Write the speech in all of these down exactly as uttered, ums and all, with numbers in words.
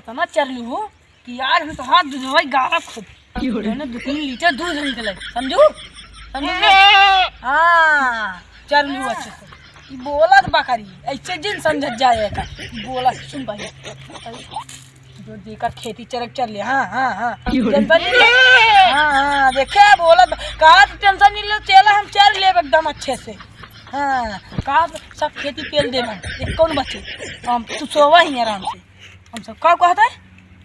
समझ चल लू हो कि आज हम तोहार दूधवा गारब खूब। जौने दो तीन लीटर दूध निकले, समझू? समझू? हाँ, चल लू अच्छे से। ई बोलत बकरी, ऐसे जिन समझत जाए का। ई बोलत, सुन भाई। जो जेकर खेती चरक चल ले, हाँ, हाँ, हाँ। क्यों रे? टेंशन नहीं ले। हाँ, हाँ, देखे, बोलत, कहा तो टेंशन नहीं ले, चला हम चर लेब एकदम अच्छे से। हाँ, कहा तो सब खेती पेल देब हम, एक कौन बचे? हम, तू सोवा ही आराम से। हम सब का कहत है?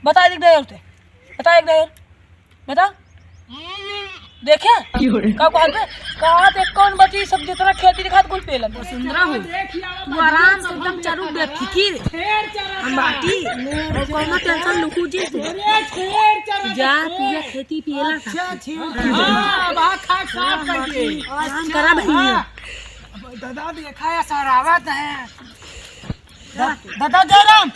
बता दे दे होते। बता एक दे। बता। देखे? क्यों रे? का कहत है? कहा तो एक कौन बची, सब जितना खेती दिखात कुल पेलन। सुंदरा हो। तू आराम से एकदम चरू बेफिकिर। हम बाटी। और कौनो टेंशन लुकू जी तू। जा, तू ये खेती पेला था। अच्छा, अच्छा। हाँ, अब हाथ, हाथ साफ कर दे। आराम करा भैया। हाँ। दादा देखा है, सरावत है। दा-, दादा जयराम।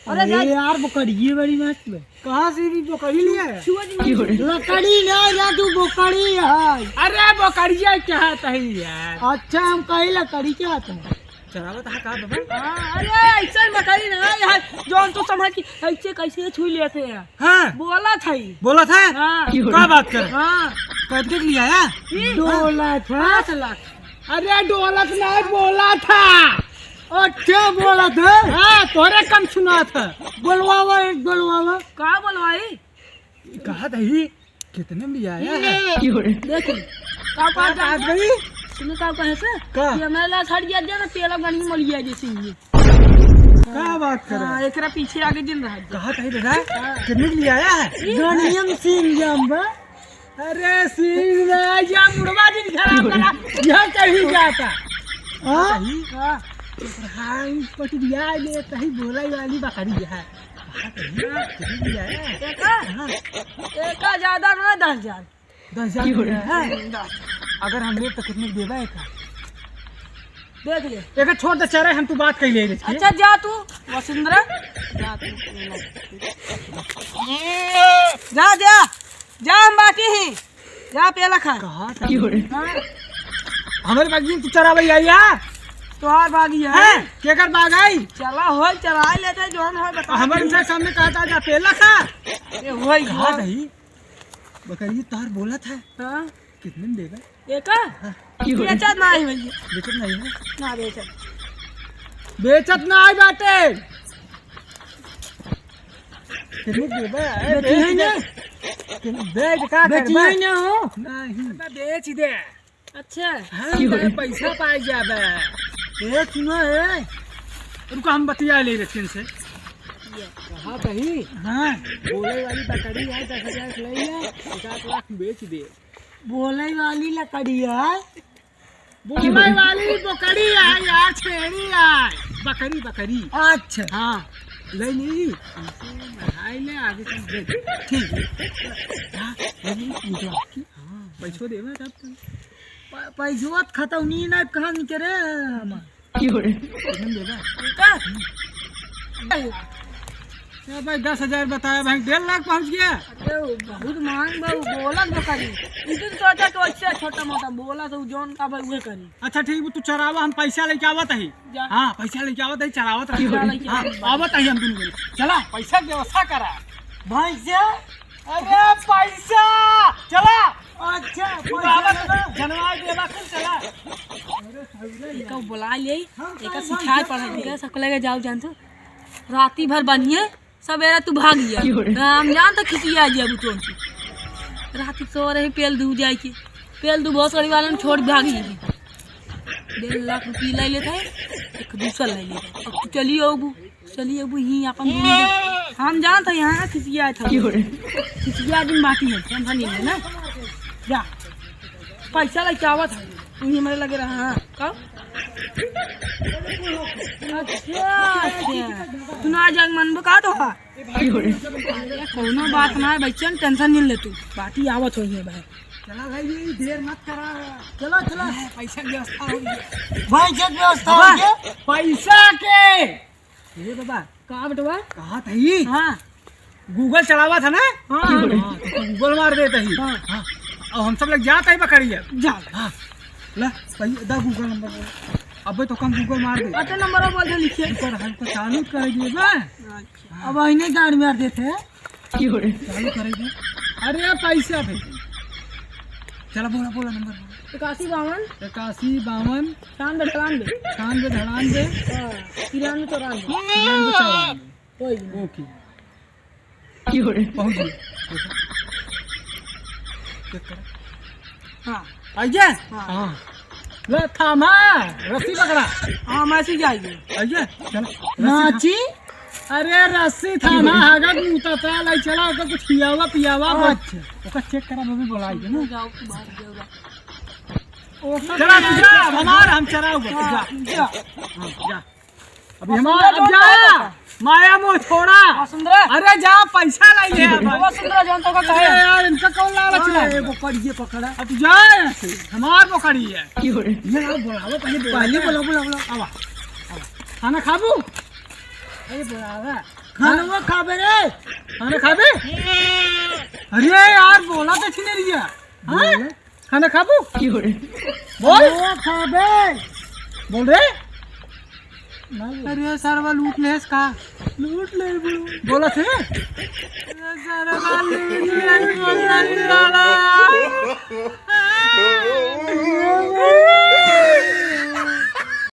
अरे अरे यार, बोकड़िए बड़ी मस्त बा। कहाँ से भी बोकड़ी लिया है? लकड़ी ना यार, तू बोकड़ी है। अरे बोकड़िया क्या है तही यार? अच्छा, हम कही लकड़ी क्या आता है? चलावत है का बाबा? हाँ, अरे ऐसे बोकड़ी ना यार, जौन तू समझ कि ऐसे कैसे छू लेते हैं। हाँ। बोला था ही। बोला था? हाँ। का बात कर? हाँ। कब तक लिया है? ई? दो लाख है। पाँच लाख। अरे डोलत नहीं, बोला था। अच्छा, बोला था? हाँ, तोरे कम सुना था। बोलवावा, एक बोलवावा। का बोलवाई? कहा था ही, कितने में लिया है? देख, का का कहत बात है? भाई? सुनो का कहे से? का? कि हमारे ला छड़ गया, ना तेल गन में मर गया जैसे ही। का बात कर? हाँ, एकरा पीछे आगे दिन रहा। कहा था ही दादा? हाँ। कितने में लिया है? गनियम सीन जाम बा। अरे सीन ना, या मुड़वा दिन खराब करा, यह कहीं जाता। हाँ? हाँ। हाँ, पटरिया ले तही बोलाई वाली बकरी है। कहा तही, कितने में लिया है? एका? हाँ। एका ज्यादा ना, दस हजार। दस हजार रुपया है? दस। अगर हम लेब तो कितने के देबा एका? देख ले। एका छोड़ दे, चरे हम तू बात कही ले रही। अच्छा जा तू, वसुंधरा। जा तू। जा, जा। जा हम बाटी ही। जा पेला खा। कहा था? हाँ। हमारे बागी तू चरावै आई है? तोहार बागी है। हैं? केकर बाग आई? चला होई चराई लेते, जौन होई बता हमारे दी। से सामने कहा था जा पेला खा। ये होई कहा होई। नहीं? बकरी तोहार बोला था। हाँ। कितने में देगा? एका? हाँ। बेचत ना आई भैया। बेचत ना आई है? ना बेचत। बेचत ना आई बाटे। कितने देबा? ए, बेची बेच है दे। ना? कितने, बेच का बेची करबा? है ना हो? नहीं। बेच दे। अच्छा। हाँ, क्यों? तो पैसा पाई जाबे। ए, सुनो, ए। रुको, हम बतिया ले रहे से। कहा कही? हाँ। बोले वाली बकरी है, दस हजार के ले ले, पचास लाख बेच दे। बोले वाली लकड़ी है? बोले वाली बकरी है यार, छेड़ी है। बकरी, बकरी। अच्छा। हाँ, ले ली। नहाई ले, आगे चल दे। ठीक है। हाँ, ले ली, निकला। हाँ, पैसो देवे तब तो। प-, पैसवा त खतौनी ना, कहाँ निकले हम? कितने में देगा? का? क्या भाई, दस हजार बताया भाई, डेढ़ लाख पहुँच गया। अरे, वो बहुत महंग बा, वो बोलत बा खाली। इतने सोचा तो अच्छा छोटा मोटा बोला तो जौन का भाई उहे करी। अच्छा ठीक, तू चरावा, हम पैसा लेके आवत ही। जा। हाँ, पैसा लेके आवत ही, चरावत रही। पैसा लेके हाँ, आवत ही। आवत ही हम दुनू जने। चला, पैसा के व्यवस्था करा। भैंसिया? अरे पैसा! चला। अच्छा, तू पैसा आवत लेना। जनवा देवा कुल चला। एका बुला ले, हम एका काहे सिखाए भाग पढ़ा जाते? दे, सबको लगे जाओ जान तो। राती भर बनिए, सवेरे तू भाग गया। क्यों रे? राम जान तो खिसिया गया बुतोन से। राती सो रहे पेल दू जाए के। पेल दू बहुत सारी वालन छोड़ भाग गई। डेढ़ लाख रुपये ले लेता है, एक दूसरा ले लेता है। अब तू चलिए अबू, चलिए अबू ही अपन घूम ले। हम जानत है यहाँ खिसिया था। क्यों रे? खिसिया दिन बाकी है, टेंशन नहीं है ना। जा, पैसा लेके आवत है, तू ही हमारे लगे रहा। हाँ, कब? अच्छा, अच्छा, तू ना जाए मनबो का तो हा? क्यों रे? अरे, कोनो बात ना है, बच्चन, टेंशन नहीं ले तू, बाकी आवत होई है भाई। चला भाई, ये देर मत करा। चला, चला। पैसा की व्यवस्था हो गई। भाई, क्या व्यवस्था हो बाबा, गया? पैसा के। ए बाबा। का बेटवा? कहा था ये? हाँ। Google चलावा था ना? हाँ, हाँ। हाँ, तो Google मार देता ही। हाँ। हाँ। और हम सब लोग जाता ही बकरिया। जा। हाँ। ला, भाई, दा Google number। अबे तो कम Google मार दे। अते नंबर बोल दे, लिखे। ऊपर हमको चालू कर दिए बे। अच्छा। अब इन्हें गाड़ी मार देते हैं। चालू कर दे। अरे पैसा दे। चला बोला, बोला नंबर बोला। इक्यासी बावन। इक्यासी बावन। छानबे धड़ानबे। छानबे धड़ानबे। हाँ, तिरानबे चौरानबे। तिरानबे चौरानबे। कोई नहीं। ओके। पहुँच गए। चेक करो। हाँ। आइए? हाँ। हाँ। ले थामा, रस्सी पकड़ा। हाँ, मैसेज आइए। आइए, चलो। रस्सी था-, माची? अरे रस्सी थामा, हगत मुतता लाई चला, ओकर कुछ पियावा, पियावा, बस। अच्छा। ओकर चेक करा, अभी बोलाई के ना। जाओ, बाहर जाओ। ओकर चला, तू जा, हमार हम चराऊ बस, जा। हाँ, जा। हाँ, जा। अभी हमार, अब जा। माया मोह छोड़ा। वसुंधरा। अरे जा, पैसा लाई ले अब। वसुंधरा, जान तो का अरे कहे? यार, इनका कौन लालच हाँ, लाए? ये बोकरी ये पकड़ा। अब तू जा यहाँ से, हमार बोकरी है। ये यार, बोलावा, पहले बोला। पहले बोला, बोला, बोला। आवा, आवा। खाना खाबू? अरे बोलावा। खाना वो खाबे रे। खाना खाबे? अरे यार, बोला तो छीने लिया। हाँ? बोला। खाना खाबू? बोल। वो खाबे। बोल रे। नहीं। अरे सरवा लूट लेस का? लूट ले बड़ू। बोला थे? अरे